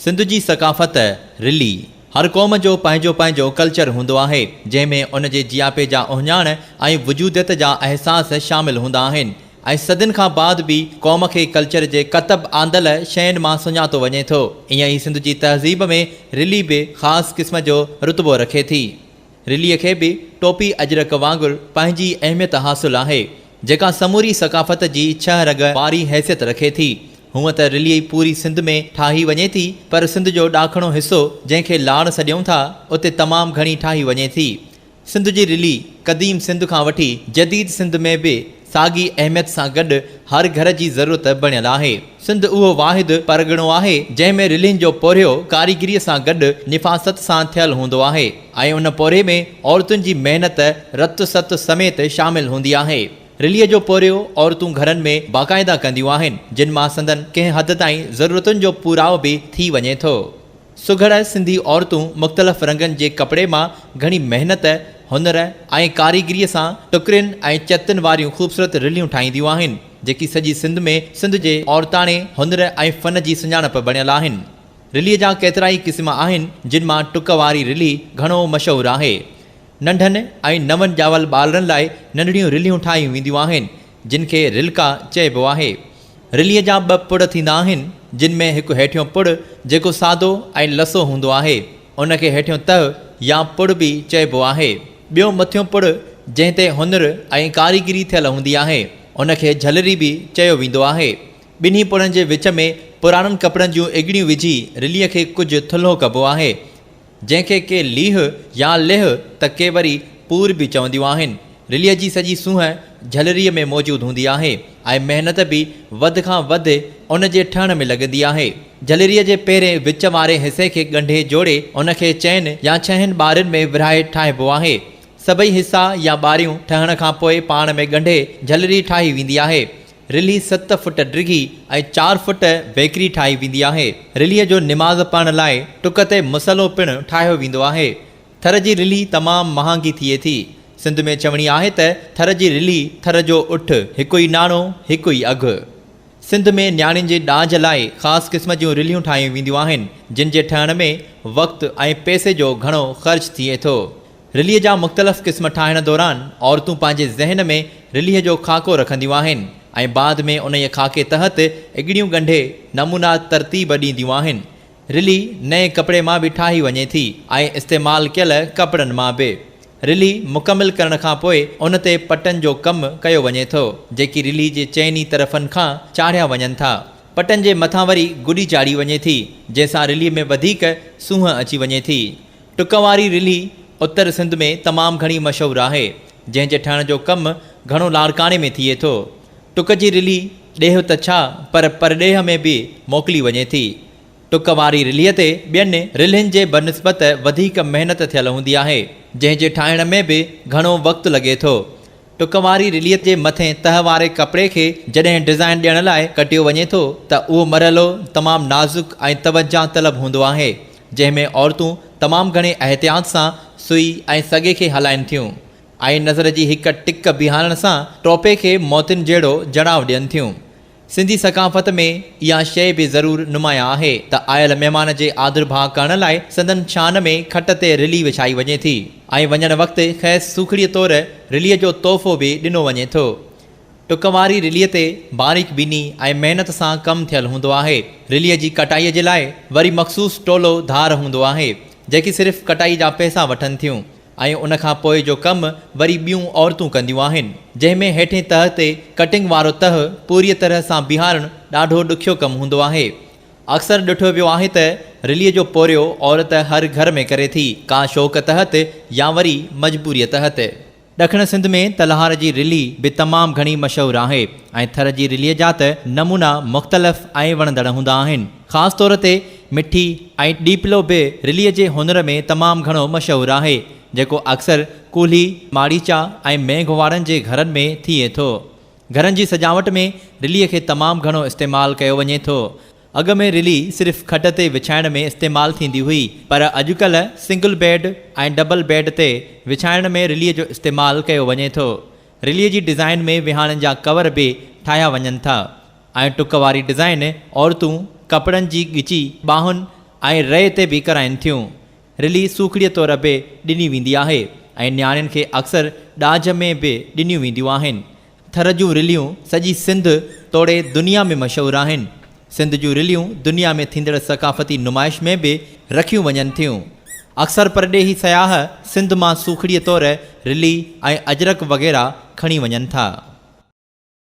سنڌ جي ثقافت، رلي، هر قوم جو پنهنجو پنهنجو ڪلچر هوندو آهي، جنهن ۾ ان جي جياپي جا اهڃاڻ ۽ وجوديت جا احساس شامل هوندا آهن ۽ صدين کان بعد به قوم کي ڪلچر جي ڪتب آندل شين مان سڃاتو وڃي ٿو. ائين ئي سنڌ جي تهذيب ۾ رلي به خاص قسم جو رتبو رکي ٿي. رليء کي به ٽوپي اجرڪ وانگر پنهنجي اهميت حاصل آهي، جيڪا سموري ثقافت جي ڇهه رڳ واري حيثيت رکي ٿي. هونء ته رلي پوري سنڌ ۾ ٺاهي وڃي ٿي، پر سنڌ جو ڏاکڻو حصو، جنهن کي لاڙ سڏيون ٿا، اتي تمام گهڻي ٺاهي وڃي ٿي. سنڌ جي رلي قديم سنڌ کان وٺي جديد سنڌ ۾ به ساڳي اهميت سان گڏ هر گهر جي ضرورت بڻيل آهي. سنڌ اهو واحد پرڳڻو آهي، جنهن ۾ رلين جو پورهيو ڪاريگريء سان گڏ نفاست سان ٿيل هوندو آهي ۽ ان پورهيي ۾ عورتن جي محنت رت ست سميت شامل هوندي آهي. رليء جو پورهيو عورتون گهرن ۾ باقاعده ڪنديون آهن، جن مان سندن ڪنهن حد تائين ضرورتن جو پورائو به ٿي وڃي ٿو. سگهڙ سنڌي عورتون مختلف رنگن جي ڪپڙي مان گهڻي محنت، هنر ۽ ڪاريگريء سان ٽڪرين ۽ چتن واريون خوبصورت رليون ٺاهينديون آهن، جيڪي سڄي سنڌ ۾ سنڌ جي عورتاڻي هنر ۽ فن جي سڃاڻپ بڻيل آهن. رليء جا ڪيترائي قسم آهن، جن مان ٽڪ واري رلي گهڻو مشهور آهي. ننڍن ۽ نون ڄاول ٻالڙن لاء ننڍڙيون رليون ٺاهيون وينديون آهن، جن کي رلڪا چئبو آهي. رليء جا ٻه پڙ ٿيندا آهن، جن ۾ هڪ هيٺيون پڙ جيڪو سادو ۽ لسو هوندو آهي، ان کي هيٺيون تهه يا پڙ به چئبو آهي. ٻيو مٿيون پڙ جنهن تي هنر ۽ ڪاريگري ٿيل هوندي آهي، ان کي جهلري به چيو ويندو آهي. ٻنهي پڙن جي وچ ۾ پراڻن ڪپڙن جون اڳڙيون وجهي رليء کي ڪجهه ٿلهو ڪبو آهي. جنهن کي ڪي ليهه يا ليهه ته ڪي وري پور به چونديون آهن. رليء جي سڄي سونهن جهلريء ۾ موجود هوندي آهي ۽ محنت به وڌ کان وڌ ان جي ٺهڻ ۾ لڳندي آهي. جهلريء جي پهرين وچ واري حصي کي ڳنڍي جوڙي ان کي چئن يا ڇهن ٻارين ۾ ورهائي ٺاهبو آهي. سڀئي حصا يا ٻاريون ٺهڻ کان پوء پاڻ ۾ ڳنڍي جهلري ٺاهي ويندي آهي. رلهي ست فٽ ڊگهي ۽ چار فٽ ويڪري ٺاهي ويندي آهي. رلهيء جو نماز پڙهڻ لاء ٽڪ تي مصلو پڻ ٺاهيو ويندو آهي. ٿر جي رلهي تمام مهانگي ٿئي ٿي. سنڌ ۾ چوڻي آهي ته ٿر جي رلهي ٿر جو اٺ، هڪ ئي ناڻو، هڪ ئي اگهه. سنڌ ۾ نياڻين جي ڏاج لاء خاص قسم جون رلهيون ٺاهيون وينديون آهن، جن جي ٺهڻ ۾ وقت ۽ پئسي جو گهڻو خرچ ٿئي ٿو. رليء جا مختلف قسم ٺاهڻ دوران عورتون پنهنجي ذهن ۾ رليء جو خاڪو رکنديون آهن ۽ بعد ۾ انهيء خاڪي تحت اڳڙيون ڳنڍي نمونا ترتيب ڏينديون آهن. رلي نئين ڪپڙي مان به ٺاهي وڃي ٿي ۽ استعمال ڪيل ڪپڙن مان به. رلي مڪمل ڪرڻ کان پوء ان تي پٽن جو ڪم ڪيو وڃي ٿو، جيڪي رلي جي چئني طرفن کان چاڙهيا وڃن ٿا. پٽن جي مٿان وري گڏي چاڙهي وڃي ٿي، جنهن سان رلي ۾ وڌيڪ سونهن اچي وڃي ٿي. ٽڪ واري رلهي اتر سنڌ ۾ تمام گهڻي مشهور آهي، جنهن جي ٺهڻ جو ڪم گهڻو لاڙڪاڻي ۾ ٿئي ٿو. ٽڪ جي رلهي ڏيهه ته ڇا پر پرڏيهه ۾ به موڪلي وڃي ٿي. ٽڪ واري رلهيء تي ٻين رلهين جي بنسبت وڌيڪ محنت ٿيل هوندي آهي، جنهن جي ٺاهڻ ۾ به گهڻو وقت لڳي ٿو. ٽڪ واري رليء جي مٿين تهه واري ڪپڙي کي جڏهن ڊزائين ڏيڻ لاء ڪٽيو وڃي ٿو ته اهو مرحلو تمام نازڪ ۽ توجه طلب هوندو آهي، جنهن ۾ عورتون تمام گهڻي احتياط سان سئي ۽ سڳي کي هلائين ٿيون ۽ نظر جي هڪ ٽڪ بيهارڻ سان ٽوپي کي موتين جهڙو جڙاء ڏين ٿيون. سنڌي ثقافت ۾ اها شيء به ضرور نمايان آهي ته آيل مهمان جي آڌرڀاء ڪرڻ لاء سندن شان ۾ کٽ تي رلي وڇائي وڃي ٿي ۽ وڃڻ وقت کيس سوکڙيء طور رليء جو تحفو به ڏنو وڃي ٿو. ٽڪ واري رليء تي باريڪ بيني ۽ محنت سان ڪم ٿيل هوندو آهي. رليء جي ڪٽائيء جي لاء وري مخصوص ٽولو ڌار هوندو آهي، جيڪي صرف ڪٽائي جا پئسا وٺن ٿيون. ۽ ان کان پوء جو ڪم وري ٻيون عورتون ڪنديون آهن، جنهن ۾ هيٺين تهه تي ڪٽنگ وارو تهه پوريء طرح سان بيهارڻ ڏاڍو ڏکيو ڪم هوندو آهي. اڪثر ڏٺو ويو آهي ته رليء جو پورهيو عورت هر گهر ۾ ڪري ٿي، ڪا شوق تحت يا وري مجبوريء تحت. ڏکڻ سنڌ ۾ تلهار جي رلي به تمام گهڻي مشهور آهي ۽ ٿر جي رليء جا ته نمونا مختلف ۽ وڻندڙ هوندا آهن. خاص طور تي مٺي ۽ ڏيپلو به رليء جي هنر ۾ تمام گهڻو مشهور آهي، جيڪو اڪثر ڪولهي، ماڙيچا ۽ مينگهواڙن جي گهرن ۾ ٿئي ٿو. گهرن جي سجاوٽ ۾ رليء کي تمام گهڻو استعمال ڪيو وڃي ٿو. اڳ ۾ رلي صرف کٽ تي وڇائڻ ۾ استعمال ٿيندي هئي، پر اڄڪلهه سنگل بيڊ ۽ ڊبل بيڊ تي وڇائڻ ۾ رليء جو استعمال ڪيو وڃي ٿو. رليء جي ڊزائين ۾ وهاڻن جا ڪور به ٺاهيا وڃن ٿا ۽ ٽڪ واري ڊزائين عورتون ڪپڙن جي ڳچي، ٻانهن ۽ رئي تي به ڪرائين ٿيون. رلي سوکڙيء طور به ڏني ويندي آهي ۽ نياڻين کي اڪثر ڏاج ۾ به ڏنيون وينديون آهن. ٿر جون رليون سڄي سنڌ توڙي دنيا ۾ مشهور آهن. سنڌ جون رليون دنيا ۾ ٿيندڙ ثقافتي نمائش ۾ به رکيون وڃن ٿيون. اڪثر پرڏيهي سياح سنڌ مان سوکڙيء طور رلي ۽ اجرڪ وغيره کڻي وڃن ٿا.